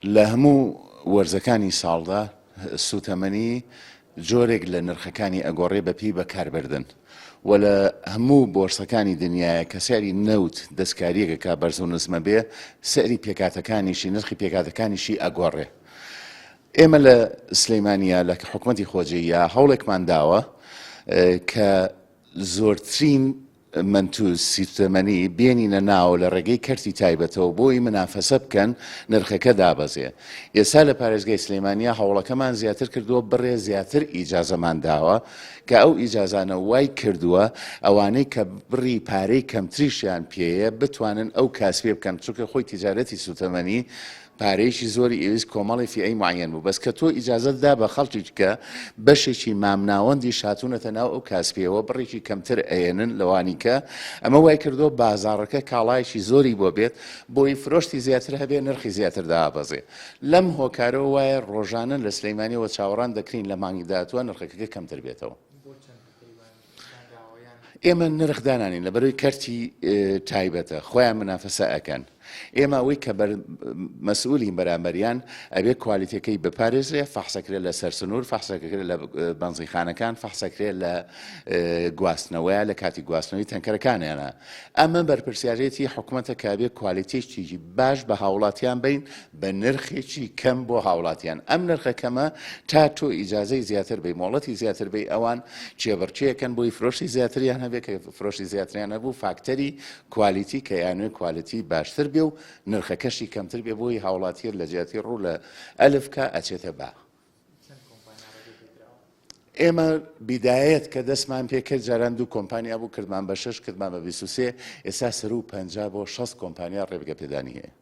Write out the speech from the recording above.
لە هەموو وەرزەکانی ساڵدا سووتەمەنی جۆرێک لە نرخەکانی ئەگۆڕێ بە پێی بەکاربردن و لە هەموو بۆرسەکانی دنیایە کە سعری نەوت دەستکاریەک ئەکا بەرز و نزمە بێ سعری پێکهاتەکانیشی نرخی پێکهاتەکانیشی ئەگۆڕێ. ئێمە لە سلەیمانیا لە حکومەتی خۆجێیە هەوڵێکمان داوە کە زۆرترین مەنتوز سیتەمەنی بێنینە ناوە لە ڕێگەی کەرتی تایبەتەوە بۆی منافەسە بکەن نرخەکە دابەزێ. ئێستا لە پارێزگای سلێمانیا هەوڵەکەمان زیاتر کردووە بڕێ زیاتر ئیجازەمان داوە کە ئەو ئیجازانە وای کردووە ئەوانەی کە بڕی پارەی کەمتریشیان پێیە بتوانن ئەو کاسپیە بکەن چونکە خۆی تیجارەتی سوتەمەنی پارەیەکی زۆری ئەویست کۆمەڵی فیئەی معەیەن بوو بەس کە تۆ ئیجازەت دا بە خەڵکی کە بەشێکی مامناوەندیش هاتوونەتە ناو ئەو کاسپیەوە بڕێکی کەمتر ئەیەنن لەوانی کە ئەمە وای کردووە بازاڕەکە کاڵایەکی زۆری بۆ بێت بۆی فرۆشتی زیاتر هەبێ نرخی زیاتر دابەزێ لەم هۆکارەوە وایە ڕۆژانە لە سلەیمانیەوە چاوەڕان دەکرین لە مانگی داهاتووە نرخەکەکە کەمتر بێتەوە. ئێمە نرخ دانانین لەبەرەوەی کەرتی تایبەتە خۆیان منافەسە ئەکەن ئێمە ئەوەی کە مەسئولین بەرامبەریان ئەبێ کوالیتەکەی بپارێزرێ فەحسەکرێ لە سەر سنوور فەحسەکرێ لە بەنزینخانەکان فەحسەکرێ لە گواستنەوەیە لە کاتی گواستنەوەی تەنکەرەکانیانە ئەمە بەرپرسیارێتی حکومەتە کە ئەبێ کوالیتێکی باش بە هاوڵاتیان بین بە نرخێکی کەم بۆ هاوڵاتیان ئەم نرخە کەمە تا تۆ ئیجازەی زیاتر بی مۆڵەتی زیاتر بی ئەوان کێبڕکێکەن بۆی فرۆشی زیاتریان هەبێ کە فرۆشی زیاتریان هەبوو فاکتەری کوالیتی کە یانوێ کوالیتی باشتر بێ و نرخەکەشی کەمتر بێ بۆی هاوڵاتیە لە جیاتی ڕوو لە ئەلف کا ئەچێتە با. ئێمە بیدایەت کە دەستمان پێکرد جاران دوو کۆمپانیا بوو کردمان بە شەش کردمان بە 23 ئێستا سەرو 50 بۆ 60 کۆمپانیا ڕێگە پێدانی هەیە.